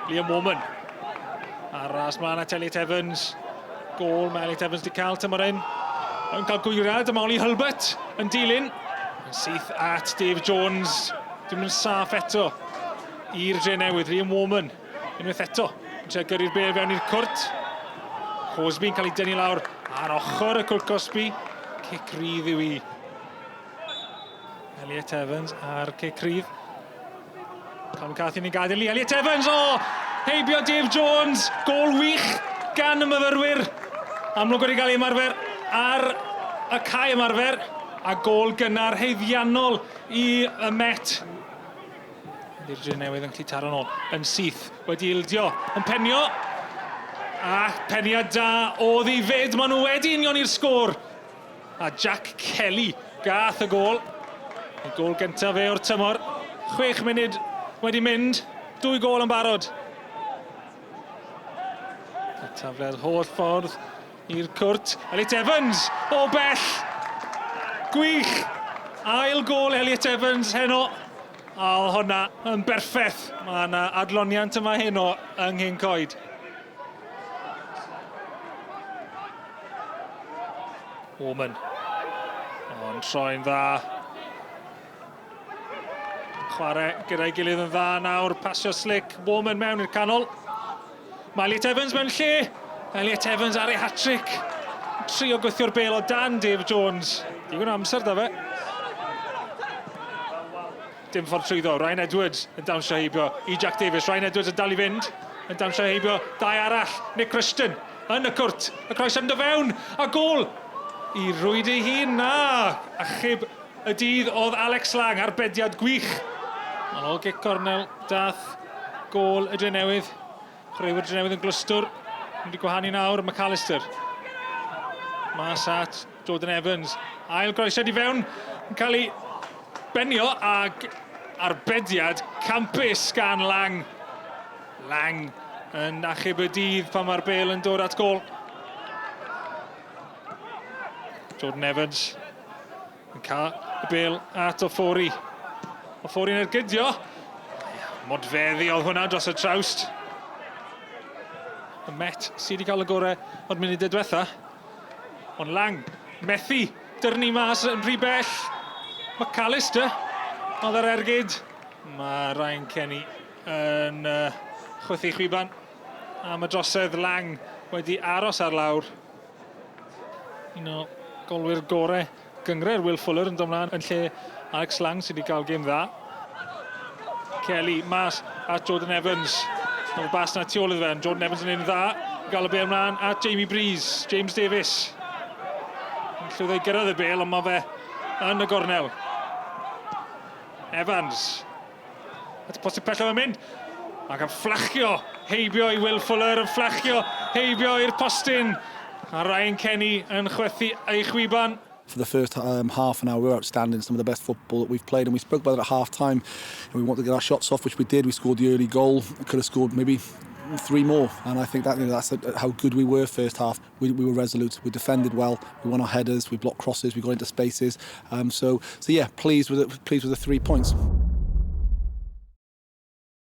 Liam Warman. A'r ras mlaen at Elliot Evans. Gôl mae Elliot Evans wedi cael tymor hyn. Yn cael gwyriad, yma Ollie Hulbert yn dilyn. Yn syth at Dave Jones. Dim yn saff eto i'r Drenewydd. Liam Warman unwaith eto. Yn trio gyrru'r bel fewn i'r cwrt. Cosby'n cael ei dynnu lawr ar ochr y cwrt Cosby. Cic rydd yw i. Elliot Evans a'r cic rydd. Colin McCarthy yn ei gadael i Elliot Evans. O! Heibio Dave Jones. Gôl wych gan y myfyrwyr. Amlwg wedi cael ei ymarfer ar y cae ymarfer. A gôl gynnar haeddiannol i y Met. Ydy'r Drenewydd yn gallu taro nôl yn syth. Wedi ildio, yn penio. A peniad da oedd i fyd. Maen nhw wedi union i'r sgôr. A Jack Kelly gath y gôl. Y gôl gyntaf fe o'r tymor. 6 munud wedi mynd. 2 gôl yn barod. Y tafliad holl ffordd i'r cwrt. Elliot Evans o bell. Gwych. Ail gôl Elliot Evans heno. A oedd hwnna yn berffaith. Mae yna adloniant yma heno yng Nghyn-coed. Woman. Ond troi'n dda. Chwarae gyda'i gilydd yn dda nawr. Pasio slick. Woman mewn i'r canol. Mae Elliot Evans mewn lle. Elliot Evans ar ei hat-trick. Trio gwythio'r bel o dan Dave Jones. Digon o amser da fe. Dim ffordd trwyddo. Ryan Edwards yn dawnsio heibio i Jack Davies. Ryan Edwards yn dal i fynd. Yn dawnsio heibio dau arall. Nick Rushton yn y cwrt. Y croes yn do fewn. A gôl i rwyd ei hun. Na! Achub y dydd oedd Alex Lang. Arbediad gwych. Ond ôl gic cornel dath gôl y Drenewydd. Chwaraewyr Drenewydd yn glwstwr. Wedi gwahanu nawr, McAllister. Mas at Jordan Evans. Ail groesiad i fewn yn cael ei benio ag arbediad campus gan Lang. Lang yn achub y dydd pan mae'r bel yn dod at gôl. Jordan Evans yn cael y bel at Ofori. Ofori'n ergydio. Modfeddi oedd hwnna dros y trawst. Y Met sydd wedi cael y gorau o'r munudau diwetha. Ond Lang methu dyrnu mas yn rhy bell. McAllister oedd yr ergyd. Mae Ryan Kenny yn chwythu chwiban am y drosedd. Lang wedi aros ar lawr. Un o golwyr gorau gynghrair, Will Fuller, yn dod mlaen yn lle Alex Lang sydd wedi cael gêm dda. Kelly mas at Jordan Evans. Mae'r bas na tu ôl iddo fe, Jordan Evans yn un dda. Gael y bêl mlaen at Jamie Breeze, James Davies. Yn llwyddo i gyrraedd y bêl, ond mae fe yn y gornel. Evans. At y postyn pellaf yn mynd. Ac yn fflachio heibio i Will Fuller, yn fflachio heibio i'r postyn. A Ryan Kenny yn chwythu ei chwiban. For the first half an hour, we were outstanding, some of the best football that we've played, and we spoke about it at half time, and we wanted to get our shots off, which we did. We scored the early goal, could have scored maybe 3 more, and I think that, you know, that's how good we were first half. We were resolute, we defended well, we won our headers, we blocked crosses, we got into spaces. So yeah, pleased with the 3 points.